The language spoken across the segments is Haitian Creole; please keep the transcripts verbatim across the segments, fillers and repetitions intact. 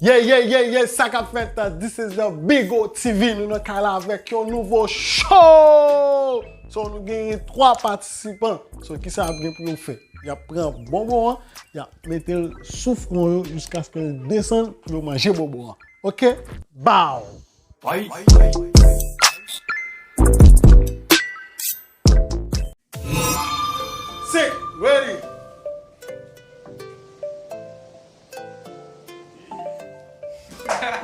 Yeah, yeah, yeah, yeah, sa k ap fèt, this is the Bigo T V, nou nan kay la avèk yon nouvo show! So, nou genyen twa patisipan. So, kisa y ap gen pou yo fè? Y ap pran bonbon an, y ap mete l sou fwon yo jiskaske l desann pou yo manje bonbon an. Oke? Bow! Set, ready! Allez,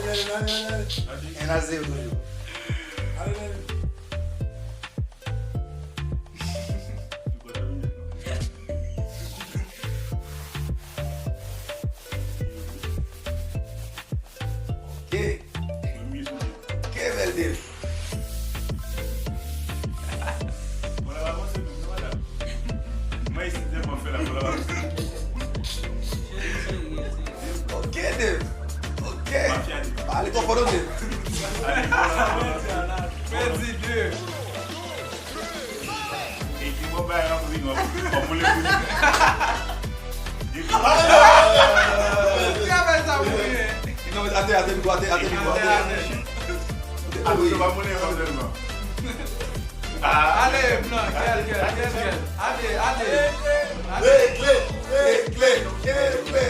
allez, allez, allez, allez. Un à zéro toujours. Allez, allez. Ok. Ok, bèl Dave. Ok, Dave. Ok. Pale twò fò non, Dave. Pèdi Dave. E ki bon bagay la pou li, non? Kòm ou le pou li. Travay sa pou li. Non, men atè, atè, mikwo, atè, atè, mikwo, atè. Atè, atè. Ale, blan, gèl, gèl, gèl, gèl. Ale, ale. Ale. Ekle, ekle, ekle.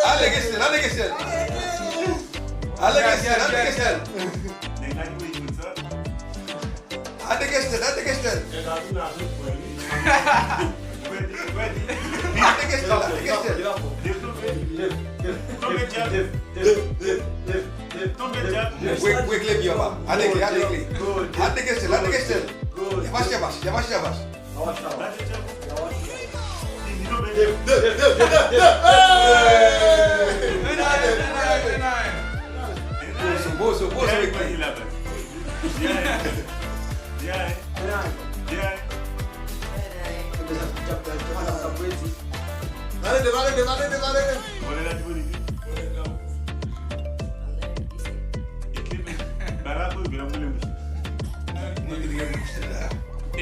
Ale, Gestel, ale, Gestel. Ale, Gestel, ale, Gestel. Ale, Gestel, ale, Gestel. Ale, Gestel, ale, Gestel. Tonbe dyab. Tonbe dyab. Bwek, bwek le byen anba. Ale, ale, ale. Ale, Gestel, ale, Gestel. Yavaş, yavaş, yavaş, yavaş. Bozo, bozo, bozo, ekle. Vale, vale, vale, vale, vale.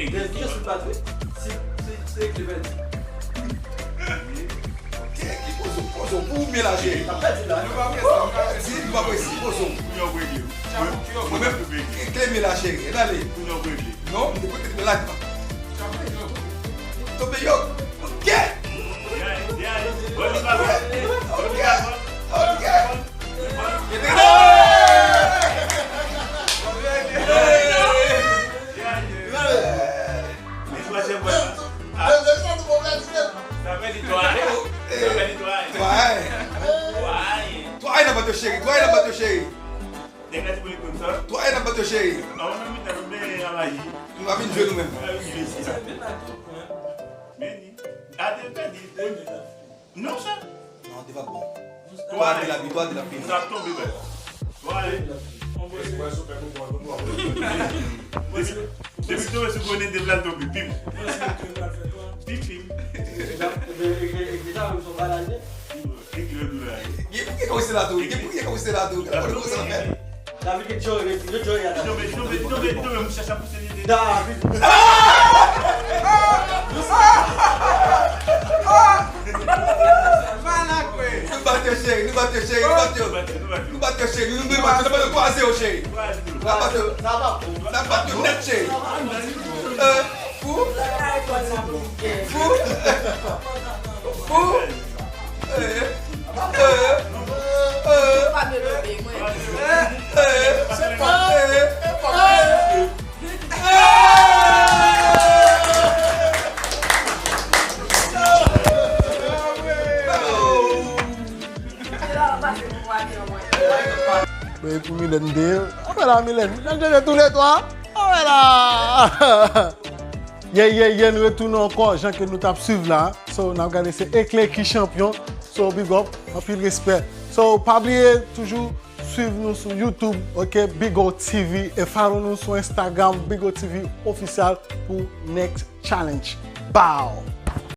Gen, gen sou plat, wi. Si, si, si, ki pèdi. Ok, ki pozo, pozo, pou ou byen la, cheri. N ap pèdi la. Nou pa prese, nou pa prese. Pèdi, nou pa prese, pozo. Mwen menm, kleme la, cheri. N ale. Non, m te pote kleme la. Tonbe yo. Ok. Ok. Ok. Twa a. Twa a nan bato cheri. Twa a nan bato cheri. Twa a nan bato cheri. Nou pa vin jwe nou menm. Non, sa. Non, te pa bon. Twa a de la vi, twa a de la vi. Sa ap tonbe, bèl. Twa a. Depi tonbe sou konnen de plan tonbe, pim. Pim, pim. Gen pou gen kawise la tou, gen pou gen kawise la tou. Gen pou gen kawise la tou. David gen Joe, gen Joe, gen David. Tonbe, tonbe, tonbe, tonbe, mouchach ap pouse li. David. Malak, wi. Nou bat yo, cheri, nou bat yo, cheri, nou bat yo. Nou bat yo, cheri, nou, nou bat yo, nou bat yo twa a zewo, cheri. N ap bat yo, n ap bat yo nèt, cheri. Euh, fou. Fou. Fou. Eh, eh, eh. Eh, eh, eh. Men pou Milèn de, anmwey la Milèn, nan jene tou le twa, anmwey la. Yeah, yeah, yeah, nou retounen ankò, jan ke nou t ap swiv la. So, n ap gade se Ekle ki chanpyon. So, big up, anpil respè. So, pa bliye toujou swiv nou sou YouTube, ok, Bigo T V, e follow nou sou Instagram, Bigo T V Official pou next challenge. Bow!